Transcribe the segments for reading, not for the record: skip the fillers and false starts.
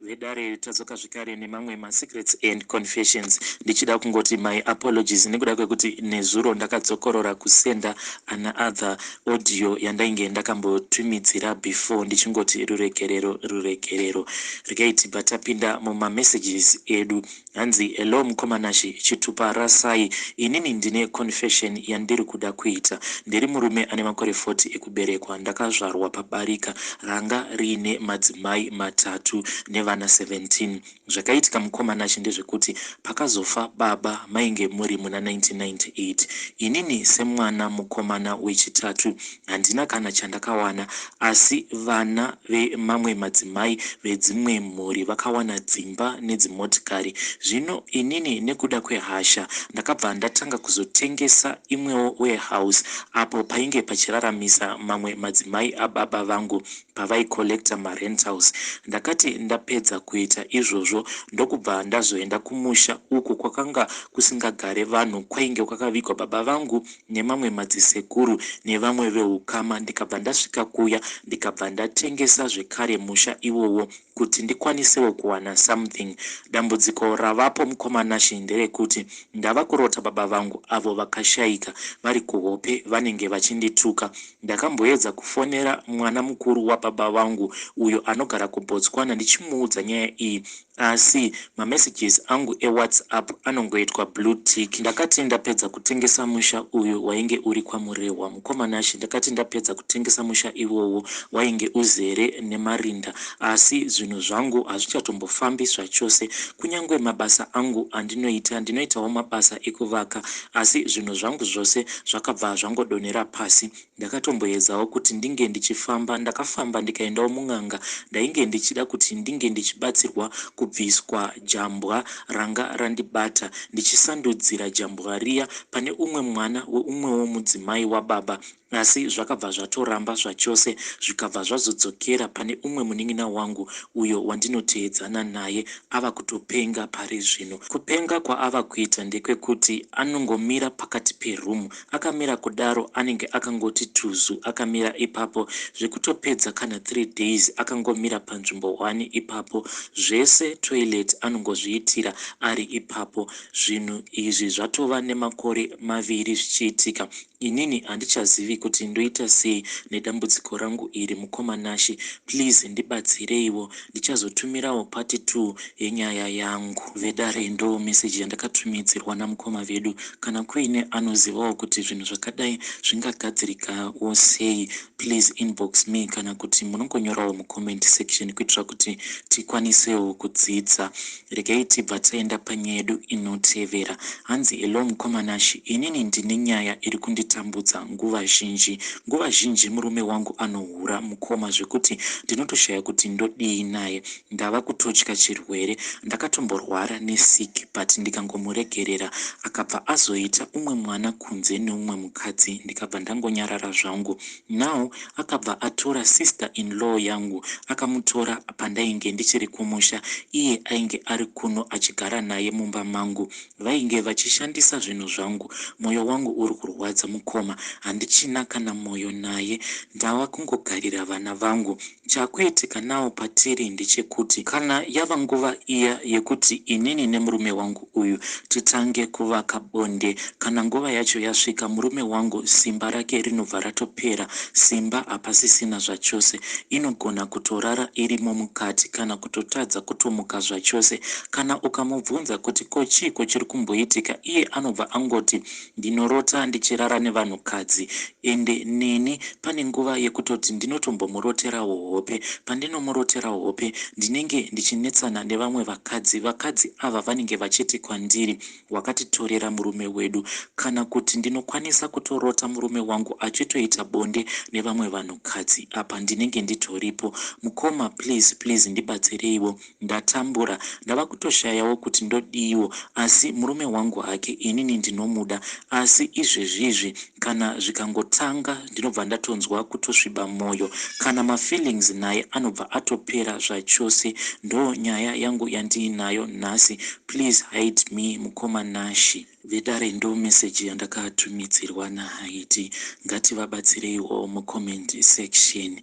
Vedare, tadzoka zvekare nemamwe masecrets and confessions. Ndichida kungoti my apologies nekuda kwekuti nezuro ndakadzokorora kusenda another audio yandainge ndakambotumidzira before, ndichingoti ruregerero, ruregerero. Regai tibva tapinda mumamessages edu. Hanzi, "Hello mukomanashi, chitupa rasai. Inini ndine confession yandiri kuda kuita. Ndiri murume ane makore 40 ekuberekwa. Ndakazvarwa pabarika ranga riine madzimai matatu nevana 17. Zvakaitika, mukomanashi, ndezvekuti pakazofa baba, mainge muri muna 1998. Inini semwana mukomana wechitatu handina kana chandakawana, asi vana vemamwe madzimai vedzimwe mhuri vakawana dzimba nedzimotikari. Zvino inini nekuda kwehasha ndakabva ndatanga kuzotengesa imwewo warehouse apo painge pachiraramisa mamwe madzimai ababa vangu pavaicollecta marentals. Ndakati ndapedza kuita izvozvo, ndokubva ndazoenda kumusha uku kwakanga kusingagare vanhu, kwainge kwakavigwa baba vangu nemamwe madzisekuru nevamwe veukama. Ndikabva ndasvika kuya, ndikabva ndatengesa zvekare musha iwowo kuti ndikwanisewo kuwana something. Dambudziko ravapo, mukomanashi, nderekuti ndava kurota baba vangu avo vakashayika vari kuhope, vanenge vachindituka. Ndakamboedza kufonera mwana mukuru wababa vangu uyo anogara kuBotswana ndichimuudza nyaya iyi, asi mamessages angu eWhatsApp anongoitwa blue tick. Ndakati ndapedza kutengesa musha uyu wainge uri kwaMurehwa, mukomanashi, ndakati ndapedza kutengesa musha iwowo wainge uzere nemarinda, asi zvinhu zvangu hazvichatombofambi zvachose. Kunyange mabasa angu andinoita, ndinoitawo mabasa ekuvaka, asi zvinhu zvangu zvose zvakabva zvangodonhera pasi. Ndakatomboedzawo kuti ndinge ndichifamba. Ndakafamba ndikaendawo mun'anga. Ndainge ndichida kuti ndinge ndichibatsirwa kubviswa jambwa ranga randibata, ndichisandudzira jambwa riya pane umwe mwana weumwewo mudzimai wababa, asi zvakabva zvatoramba zvachose, zvikabva zvazodzokera pane umwe munin'ina wangu uyo wandinoteedzana naye. Ava kutopenga pari zvino. Kupenga kwaava kuita ndekwekuti anongomira pakati perumu. Akamira kudaro, anenge akangoti tuzu akamira ipapo zvekutopedza kana 3 days akangomira panzvimbo 1 ipapo. Zvese toilet anongozviitira ari ipapo. Zvinhu izvi zvatova nemakore 2 zvichiitika. Inini handichazivi kuti ndoita sei nedambudziko rangu iri. Mukomanashi, please ndibatsireiwo. Ndichazotumirawo part 2 yenyaya yangu." Vedare, ndo meseji yandakatumidzirwa namukoma vedu. Kana kuine anozivawo kuti zvinhu zvakadai zvingagadzirikawo sei, please inbox me, kana kuti munongonyorawo mucomment section kuitira kuti tikwanisewo kudzidza. Regai tibva taenda panyaya yedu inotevera. Hanzi, "Hello mukomanashi, inini ndine nyaya iri kunditambudza nguva zhinji. Nguva zhinji murume wangu anohura, mukoma, zvekuti ndinotoshaya kuti ndodii naye. Ndava kutotya chirwere. Ndakatomborwara nesick, but ndikangomuregerera. Akabva azoita umwe mwana kunze neumwe mukadzi, ndikabva ndangonyarara zvangu. Now akabva atora sister in law yangu. Akamutora pandainge ndichiri kumusha, iye ainge ari kuno achigara naye mumba mangu. Vainge vachishandisa zvinhu zvangu. Mwoyo wangu uri kurwadza, mukoma. Handichina kana mwoyo naye. Ndava kungogarira vana vangu. Chakuitika nawo patiri ndechekuti kana yava nguva iya yekuti inini nemurume wangu uyu titange kuvaka bonde, kana nguva yacho yasvika, murume wangu simba rake rinobva ratopera. Simba hapasisina zvachose. Inogona kutorara irimo mukati kana kutotadza kutomuka zvachose. Kana ukamubvunza kuti ko chiiko chiri kumboitika, iye anobva angoti, 'Ndinorota ndichirara nevanhukadzi.' Ende neni pane nguva yekutoti ndinotombomuroterawo hope. Pandinomurotera hope, ndinenge ndichinetsana nevamwe vakadzi. Vakadzi ava vanenge vachiti kwandiri, 'Wakatitorera murume wedu.' Kana kuti ndinokwanisa kutorota murume wangu achitoita bonde nevamwe vanhukadzi, apa ndinenge nditoripo. Mukoma, please, please ndibatsireiwo. Ndatambura, ndava kutoshayawo kuti ndodiiwo. Asi murume wangu hake inini ndinomuda, asi izvezvizvi kana zvikangotanga, ndinobva ndatonzwa kutosviba mwoyo. Kana mafeelings naye anobva atopera zvachose. Ndo nyaya yangu yandiinayo nhasi. Please hide me, mukoma Nashi." Vedare ndo message yandakatumidzirwa naHaiti. Ngativabatsireiwo mucomment section.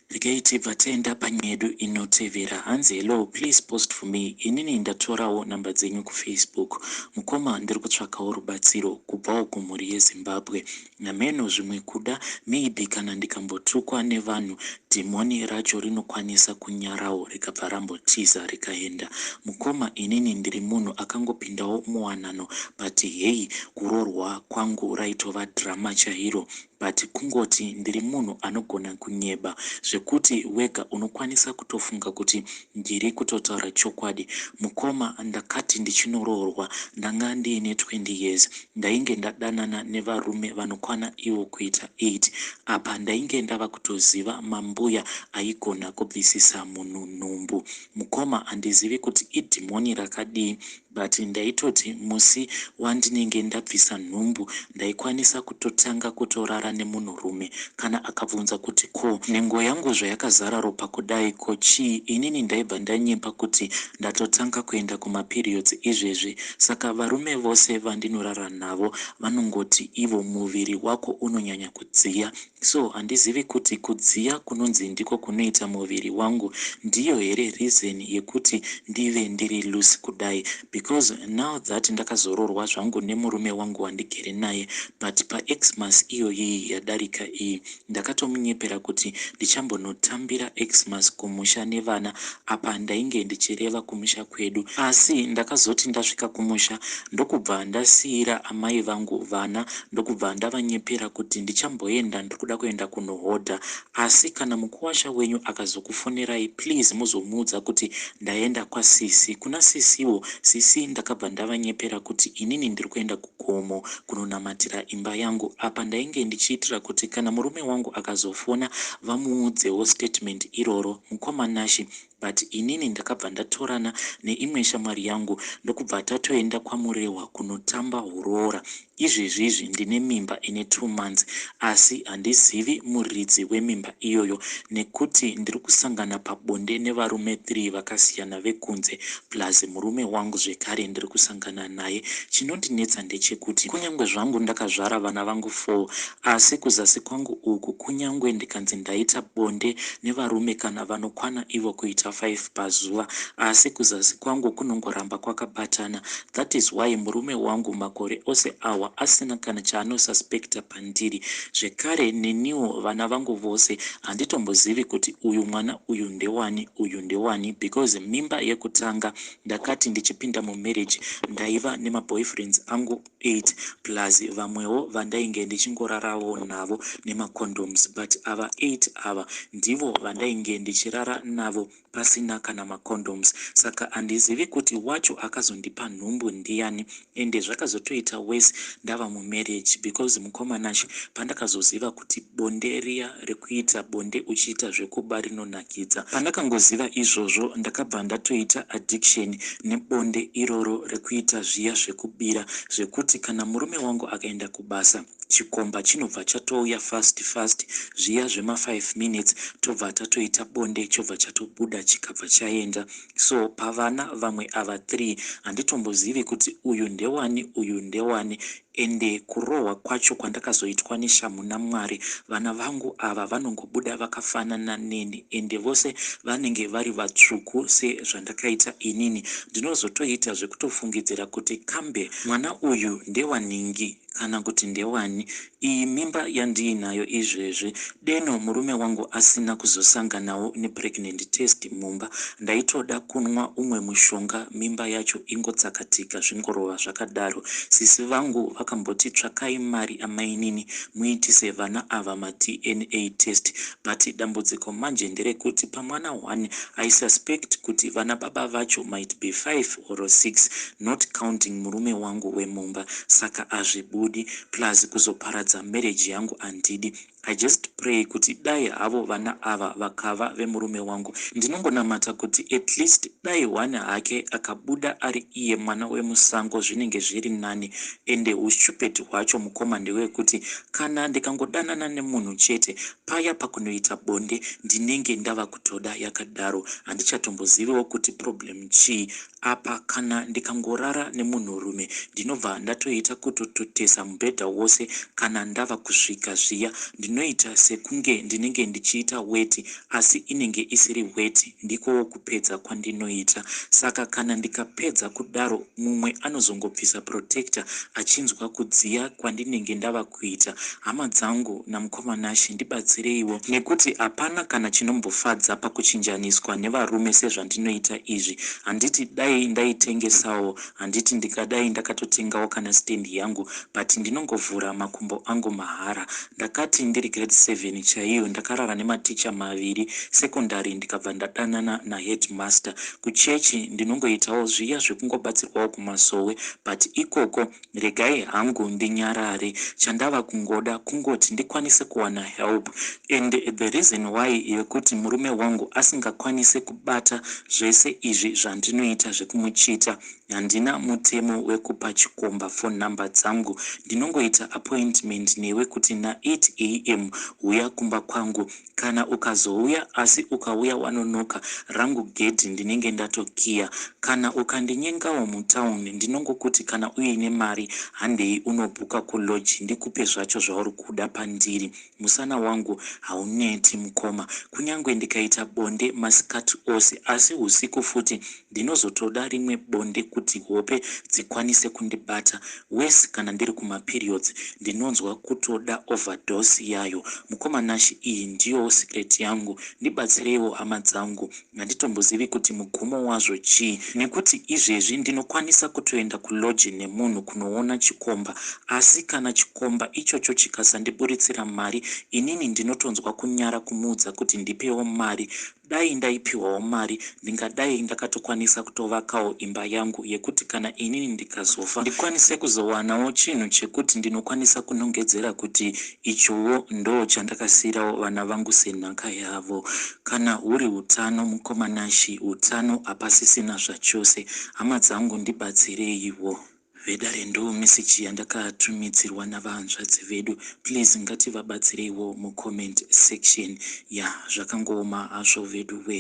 Regai tibva taenda panyaya yedu inotevera. Hanzi hello please post for me. Inini ndatorawo number dzenyu kufacebook. Mukoma ndiri kutsvakawo rubatsiro kubvawo kumhuri yeZimbabwe. Hameno zvimwe kuda maybe kana ndikambotukwa nevanhu dhimoni racho rinokwanisa kunyarawo rikabva rambotiza rikaenda. Mukoma inini ndiri munhu akangopindawo muwanano but hey kuroorwa kwangu raitova drama chairo but kungoti ndiri munhu anogona kunyeba zvekuti wega unokwanisa kutofunga kuti ndiri kutotaura chokwadi. Mukoma ndakati ndichinoroorwa ndanga ndiine 20 years ndainge ndadanana nevarume vanokwana ivo kuita 8 apa ndainge ndava kutoziva mambuya aigona kubvisisa munhu nhumbu. Mukoma handizivi kuti idhimoni rakadii but ndaitoti musi wandinenge ndabvisa nhumbu ndaikwanisa kutotanga kutorara nemunhurume kana akabvunza kuti ko nhengo yangu zvayakazara ropa kudai ko chii inini ndaibva ndanyepa kuti ndatotanga kuenda kumaperiods izvezvi saka varume vose vandinorara navo vanongoti ivo muviri wako unonyanya kudziya so handizivi kuti kudziya kunonzi ndiko kunoita muviri wangu ndiyo here reason yekuti ndive ndiri loose kudai because now that ndakazoroorwa zvangu nemurume wangu wandigere naye but paxmas iyoyi yadarika iyi ndakatomunyepera kuti ndichambonotambira xmas kumusha nevana apa ndainge ndichireva kumusha kwedu asi ndakazoti ndasvika kumusha ndokubva ndasiira amai vangu vana ndokubva ndavanyepera kuti ndichamboenda ndiri kuda kuenda kunohodha asi kana mukuwasha wenyu akazokufonerai please muzomuudza kuti ndaenda kwasisi kuna sisiwo sisi ndakabva ndavanyepera kuti inini ndiri kuenda kugomo kunonamatira imba yangu apa ndainge ndichiitira kuti kana murume wangu akazofona vamuudzewo statement iroro mukoma Nashi but inini ndakabva ndatorana neimwe shamwari yangu ndokubva tatoenda kwamurehwa kunotamba huroora izvezvizvi ndine mimba ine 2 months asi handizivi muridzi wemimba iyoyo nekuti ndiri kusangana pabonde nevarume 3 vakasiyana vekunze plus murume wangu zvekare ndiri kusangana naye chinondinetsa ndechekuti kunyange zvangu ndakazvara vana vangu 4 asi kuzasi kwangu uku kunyange ndikanzi ndaita bonde nevarume kana vanokwana ivo kuita 5 pazuva asi kuzasi kwangu kunongoramba kwakabatana that is why murume wangu makore ose awa asina kana chaanosuspecta pandiri zvekare neniwo vana vangu vose handitombozivi kuti uyu mwana uyu ndewani uyu ndewani because mimba yekutanga ndakati ndichipinda mumarriage ndaiva nemaboyfriends angu 8 plus vamwewo vandainge ndichingorarawo navo nemacondoms but ava 8 ava ndivo vandainge ndichirara navo pasina kana macondoms saka handizivi kuti wacho akazondipa nhumbu ndiani ende zvakazotoita worse ndava mumarriage because mukoma Nashi pandakazoziva kuti bonde riya rekuita bonde uchiita zvekuba rinonakidza pandakangoziva izvozvo ndakabva ndatoita addiction nebonde iroro rekuita zviya zvekubira zvekuti kana murume wangu akaenda kubasa chikomba chinobva chatouya fast fast zviya zvema5 minutes tobva tatoita bonde chobva chatobuda chikabva chaenda so pavana vamwe ava 3 handitombozivi kuti uyu ndewani uyu ndewani ende kurohwa kwacho kwandakazoitwa neshamhu namwari vana vangu ava vanongobuda vakafanana neni ende vose vanenge vari vatsvuku sezvandakaita inini ndinozotoita zvekutofungidzira kuti kambe mwana uyu ndewaningi kana kuti ndewani iyi mimba yandiinayo izvezvi deno murume wangu asina kuzosanganawo nepregnant test mumba ndaitoda kunwa umwe mushonga mimba yacho ingotsakatika zvingorova zvakadaro sisi vangu vakamboti tsvakai mari amainini muitise vana ava maDNA test but dambudziko manje nderekuti pamwana 1 I suspect kuti vana baba vacho might be 5 or 6 not counting murume wangu wemumba saka hazvibudi plus kuzoparadza marriage yangu handidi. I just pray kuti dai havo vana ava vakava vemurume wangu. Ndinongonamata kuti at least dai one hake akabuda ari iye mwana wemusango zvinenge zviri nani. Ende hustupid hwacho mukoma ndewekuti kana ndikangodanana nemunhu chete paya pakunoita bonde ndinenge ndava kutoda yakadaro. Handichatomboziviwo kuti problem chii. Apa kana ndikangorara nemunhurume ndinobva ndatoita kutototesa mubhedha wose kana ndava kusvika zviya ndinoita sekunge ndinenge ndichiita weti asi inenge isiri weti ndikowo kupedza kwandinoita saka kana ndikapedza kudaro mumwe anozongobvisa protector achinzwa kudziya kwandinenge ndava kuita hama dzangu namukoma Nashe ndibatsireiwo nekuti hapana kana chinombofadza pakuchinjaniswa nevarume sezvandinoita izvi handiti dai ndaitengesawo handiti ndikadai ndakatotengawo kana stand yangu but ndinongovhura makumbo angu mahara ndakati ndiri grade 7 chaiyo ndakarara nematicha maviri secondary ndikabva ndadanana naheadmaster kuchechi ndinongoitawo zviya zvekungobatsirwawo kumasowe but ikoko regai hangu ndinyarare chandava kungoda kungoti ndikwanise kuwana help and the reason why yekuti murume wangu asingakwanise kubata zvese izvi zvandinoita zvekumuchita handina mutemo wekupa chikomba phone number dzangu ndinongoita appointment newe kuti na8 am huya kumba kwangu kana ukazouya asi ukauya wanonoka rangu gedhi ndinenge ndatokiya kana ukandinyengawo mutauni ndinongokuti kana uine mari handei unobhuka kulodge ndikupe zvacho zvauri kuda pandiri musana wangu hauneti mukoma kunyange ndikaita bonde masikati ose asi usiku futi ndinozotoda rimwe bonde kuti hope dzikwanise kundibata wese kana ndiri kumaperiods ndinonzwa kutoda overdose yayo mukoma Nashi iyi ndiyowo secret yangu ndibatsireiwo hama dzangu handitombozivi kuti mugumo wazvo chii nekuti izvezvi ndinokwanisa kutoenda kulodge nemunhu kunoona chikomba asi kana chikomba ichocho chikasandiburitsira mari inini ndinotonzwa kunyara kumuudza kuti ndipewo mari dai ndaipiwawo mari ndingadai ndakatokwanisa kutovakawo imba yangu yekuti kana inini ndikazofa ndikwanise kuzowanawo chinhu chekuti ndinokwanisa kunongedzera kuti ichowo ndo chandakasiyirawo vana vangu senhaka yavo kana huri utano mukoma Nashi utano hapasisina zvachose hama dzangu ndibatsireiwo vedare ndo meseji yandakatumidzirwa navahanzvadzi vedu please ngativabatsireiwo mucomment section ya zvakangooma hazvo vedu we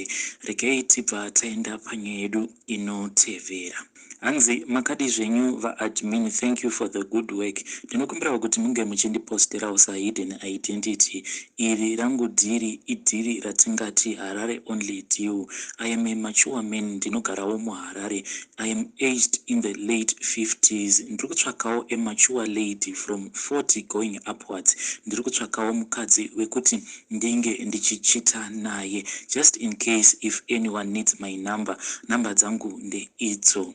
regai tibva taenda panyaya yedu inotevera hanzi makadi zvenyu vaadmin thank you for the good work ndinokumbirawo kuti munge muchindiposterawo sahidden identity iri rangu dhiri idhiri ratingati harare only deal i am a mature man ndinogarawo muharare i am aged in the late 50s ndiri kutsvakawo a mature lady from 40 going upwards ndiri kutsvakawo mukadzi wekuti ndinge ndichichita naye just in case if anyone needs my number namba dzangu ndeidzo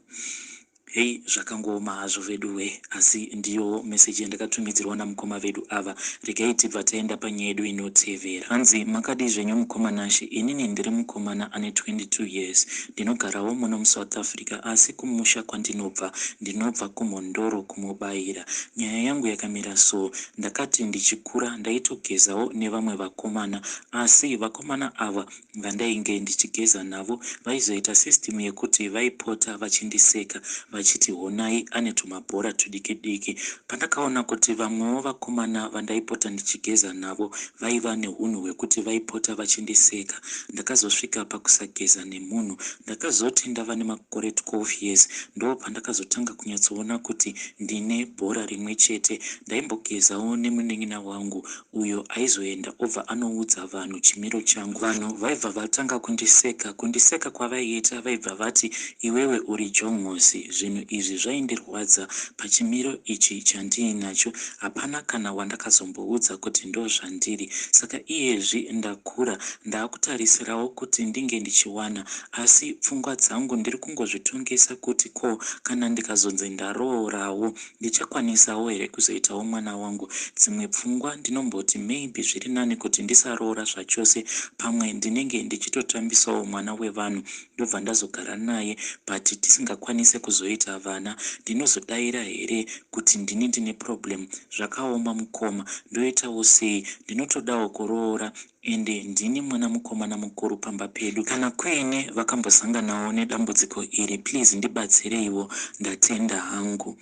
hei zvakangooma hazvo vedu we asi ndiyo meseji yandakatumidzirwa namukoma vedu ava regai tibva taenda panyaya yedu inotevera hanzi makadi zvenyu mukoma Nashe inini ndiri mukomana ane 22 years ndinogarawo muno musouth africa asi kumusha kwandinobva ndinobva kumhondoro kumubayira nyaya yangu yakamira so ndakati ndichikura ndaitogezawo nevamwe vakomana asi vakomana ava vandainge ndichigeza navo vaizoita system yekuti vaipota vachindiseka vachiti honai ane tumabhora tudiki diki pandakaona kuti vamwewo vakomana vandaipota ndichigeza navo vaiva neunhu hwekuti vaipota vachindiseka ndakazosvika pakusageza nemunhu ndakazoti ndava nemakore 12 years ndo pandakazotanga kunyatsoona kuti ndine bhora rimwe chete ndaimbogezawo nemunin'ina wangu uyo aizoenda obva anoudza vanhu chimiro changu vanhu vaibva vatanga kundiseka kundiseka kwavaiita vaibva vati iwewe uri jongosi zvinhu izvi zvaindirwadza pachimiro ichi chandiinacho hapana kana wandakazomboudza kuti ndo zvandiri saka iyezvi ndakura ndaakutarisirawo kuti ndinge ndichiwana asi pfungwa dzangu ndiri kungozvitongesa kuti ko kana ndikazonzi ndaroorawo ndichakwanisawo here kuzoitawo mwana wangu dzimwe pfungwa ndinomboti maybe zviri nani kuti ndisaroora zvachose pamwe ndinenge ndichitotambisawo mwana wevanhu ndobva ndazogara naye but tisingakwanise kuzoita kuita vana ndinozodaira here kuti ndini ndine problem zvakaoma mukoma ndoitawo sei ndinotodawo kuroora ende ndini mwana mukomana mukuru pamba pedu kana kuine vakambosanganawo nedambudziko iri please ndibatsireiwo ndatenda hangu.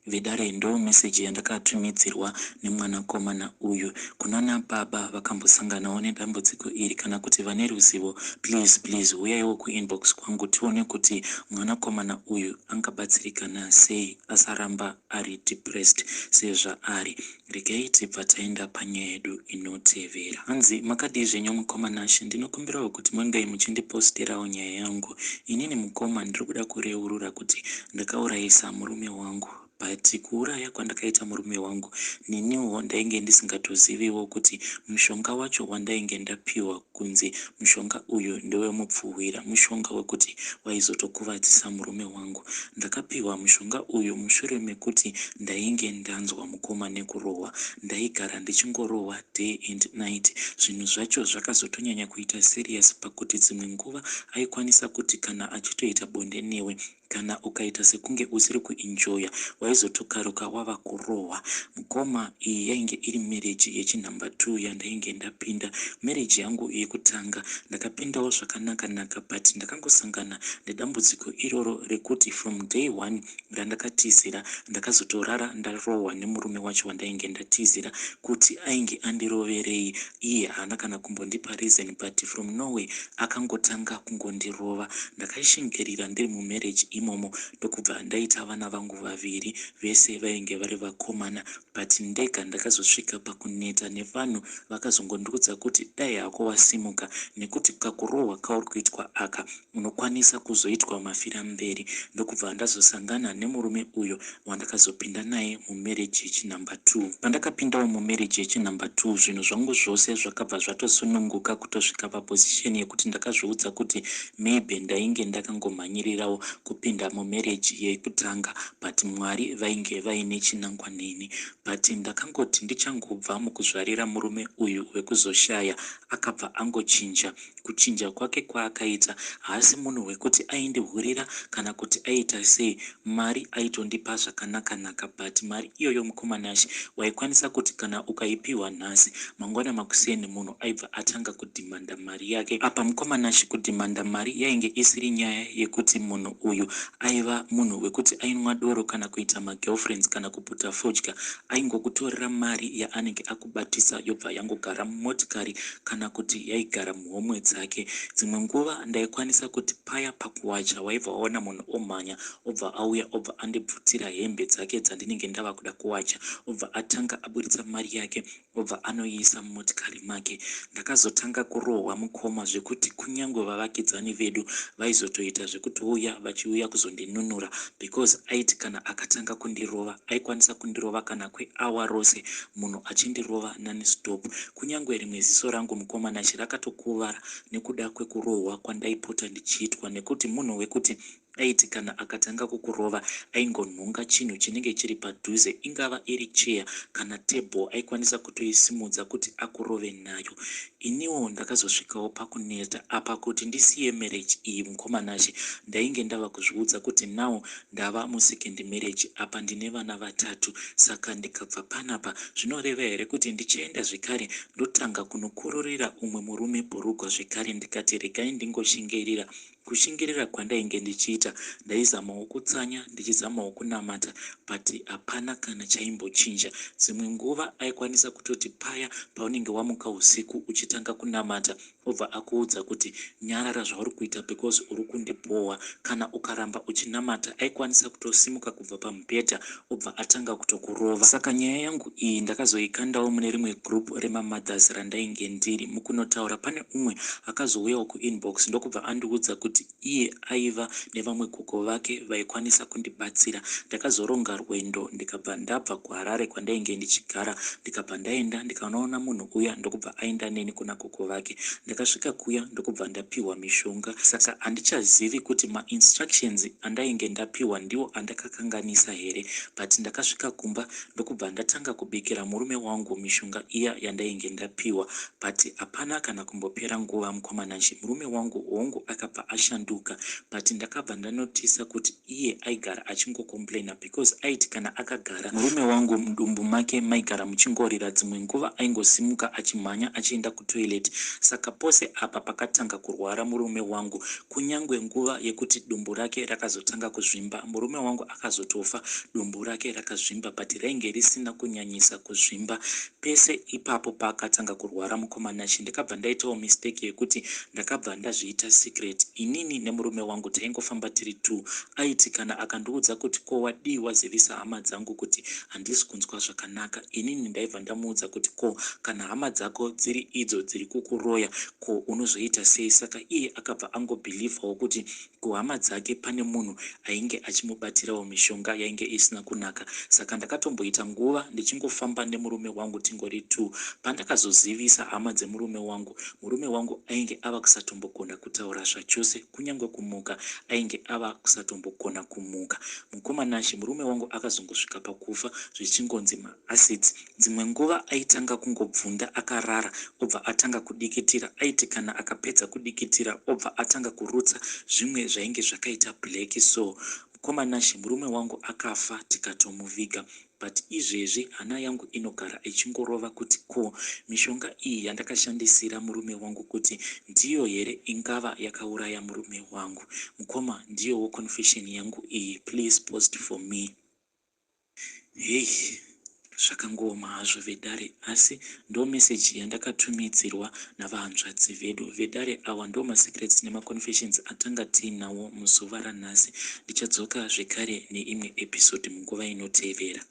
Vedare ndo message yandakatumidzirwa nemwanakomana uyu. Kunana baba vakambosanganawo nedambudziko iri kana kuti vane ruzivo please please huyaiwo kuinbox kwangu tione kuti mwanakomana uyu angabatsirikana sei asaramba ari depressed sezvaari. Regai tibva taenda panyaya yedu inotevera. Hanzi makadii zvenyu mukoma Nashe ndinokumbirawo kuti munge muchindiposterawo nyaya yangu. Inini mukoma ndiri kuda kureurura kuti ndakaurayisa murume wangu but kuuraya kwandakaita murume wangu neniwo ndainge ndisingatoziviwo kuti mushonga wacho wandainge ndapiwa kunzi mushonga uyu ndewemupfuhwira mushonga wekuti waizotokuvadzisa murume wangu. Ndakapiwa mushonga uyu mushure mekuti ndainge ndanzwa mukoma nekurohwa. Ndaigara ndichingorohwa day and night. Zvinhu zvacho zvakazotonyanya kuita serious pakuti dzimwe nguva aikwanisa kuti kana achitoita bonde newe kana ukaita sekunge usiri kuenjoyer waizotokaruka wava kurohwa. Mukoma iyi yainge iri marriage yechinumber 2 yandainge ndapinda. Marriage yangu yekutanga ndakapindawo zvakanaka naka but ndakangosangana nedambudziko iroro rekuti from day one randakatizira ndakazotorara ndarohwa nemurume wacho wandainge ndatizira kuti ainge andiroverei iye haana kana kumbondipa reason but from nowhere akangotanga kungondirova. Ndakashingirira ndiri mumarriage imomo ndokubva ndaita vana vangu vaviri vese vainge vari vakomana but ndega ndakazosvika pakuneta nevanhu vakazongondiudza kuti dai hako wasimuka nekuti kakurohwa kauri kuitwa aka unokwanisa kuzoitwa mafiramberi ndokubva ndazosangana nemurume uyo wandakazopinda naye mumarriage yechinumber 2. Pandakapindawo mumarriage yechinumber 2 zvinhu zvangu zvose zvakabva zvatosununguka kutosvika paposition yekuti ndakazviudza kuti maybe ndainge ndakangomhanyirirawo kupinda mumarriage yekutanga but Mwari vainge vaine chinangwa neni but ndakangoti ndichangobva mukuzvarira murume uyu wekuzoshaya akabva angochinja. Kuchinja kwake kwaakaita haasi munhu wekuti aindihurira kana kuti aiita sei mari aitondipa zvakanaka naka but mari iyoyo mukoma Nashe waikwanisa kuti kana ukaipiwa nhasi mangwana makuseni munhu aibva atanga kudhimanda mari yake. Apa mukoma Nashe kudhimanda mari yainge isiri nyaya yekuti munhu uyu aiva munhu wekuti ainwa doro kana kuita magirlfriends kana kuputa fodya aingokutorera mari yaanenge akubatisa yobva yangogara mumotikari kana kuti yaigara muhomwe dzake. Dzimwe nguva ndaikwanisa kuti paya pakuwacha waibva waona munhu omhanya obva auya obva andibvutira hembe dzake dzandinenge ndava kuda kuwacha obva atanga aburitsa mari yake obva anoiisa mumotikari make. Ndakazotanga kurohwa mukoma zvekuti kunyangwe vavakidzani vedu vaizotoita zvekutouya vachiuya kuzondinunura because aiti kana akatanga kundirova aikwanisa kundirova kana kweawa rose munhu achindirova nonstop. Kunyangwe rimwe ziso rangu mukoma Nashe rakatokuvara nekuda kwekurohwa kwandaipota ndichiitwa nekuti munhu wekuti aiti kana akatanga kukurova aingonhonga chinhu chinenge chiri padhuze ingava iri cheya kana table aikwanisa kutoisimudza kuti akurove nayo. Iniwo ndakazosvikawo pakuneta apa kuti ndisiye marriage iyi mukoma Nashe ndainge ndava kuzviudza kuti now ndava musecond marriage apa ndine vana vatatu saka ndikabva panapa zvinoreva here kuti ndichaenda zvekare ndotanga kunokururira umwe murume bhurugwa zvekare ndikati regai ndingoshingirira. Kushingirira kwandainge ndichiita ndaizamawo kutsanya ndichizamawo kunamata but hapana kana chaimbochinja. Dzimwe nguva aikwanisa kutoti paya paunenge wamuka usiku uchitanga kunamata obva akuudza kuti nyarara zvauri kuita because uri kundibhowa. Kana ukaramba uchinamata aikwanisa kutosimuka kubva pamubhedha obva atanga kutokurova. Saka nyaya yangu iyi ndakazoikandawo mune rimwe group remamothers randainge ndiri. Mukunotaura pane umwe akazouyawo kuinbox ndokubva andiudza kuti iye aiva nevamwe gogo vake vaikwanisa kundibatsira. Ndakazoronga rwendo ndikabva ndabva kuHarare kwandainge ndichigara ndikabva ndaenda ndikanoona munhu uya ndokubva aenda neni kuna gogo vake. Ndakasvika kuya ndokubva ndapiwa mishonga saka handichazivi kuti mainstructions andainge ndapiwa ndiwo andakakanganisa here but ndakasvika kumba ndokubva ndatanga kubikira murume wangu mishonga iya yandainge ndapiwa but hapana kana kumbopera nguva mukoma Nashe murume wangu hongu akabva washanduka but ndakabva ndanotisa kuti iye aigara achingocomplaina because aiti kana akagara murume wangu mudumbu make maigara muchingorira dzimwe nguva aingosimuka achimhanya achienda kutoilet saka pose apa pakatanga kurwara murume wangu kunyangwe nguva yekuti dumbu rake rakazotanga kuzvimba murume wangu akazotofa dumbu rake rakazvimba but rainge risina kunyanyisa kuzvimba pese ipapo paakatanga kurwara mukoma Nashe ndakabva ndaitawo mistake yekuti ndakabva ndazviita secret inini nemurume wangu taingofamba tiri two aiti kana akandiudza kuti ko wadii wazivisa hama dzangu kuti handisi kunzwa zvakanaka inini ndaibva ndamuudza kuti ko kana hama dzako dziri idzo dziri kukuroya ko unozoita sei saka iye akabva angobhilivhawo kuti kuhama dzake pane munhu ainge achimubatirawo mishonga yainge isina kunaka saka ndakatomboita nguva ndichingofamba nemurume wangu tingori two pandakazozivisa hama dzemurume wangu murume wangu ainge ava kusatombogona kutaura zvachose kunyange kumuka ainge ava kusatombogona kumuka mukoma Nashe murume wangu akazongosvika pakufa zvichingonzi maacids dzimwe nguva aitanga kungobvunda akarara obva atanga kudikitira aiti kana akapedza kudikitira obva atanga kurutsa zvimwe zvainge zvakaita black so mukoma Nashe murume wangu akafa tikatomuviga but izvezvi hana yangu inogara ichingorova kuti ko mishonga iyi yandakashandisira murume wangu kuti ndiyo here ingava yakauraya murume wangu mukoma ndiyowo confession yangu iyi please post for me hei zvakangooma hazvo vedare asi ndo meseji yandakatumidzirwa navahanzvadzi vedu vedare awa ndo masecrets nemaconfessions atanga tiinawo muzuva ranhasi ndichadzoka zvekare neimwe episode munguva inotevera.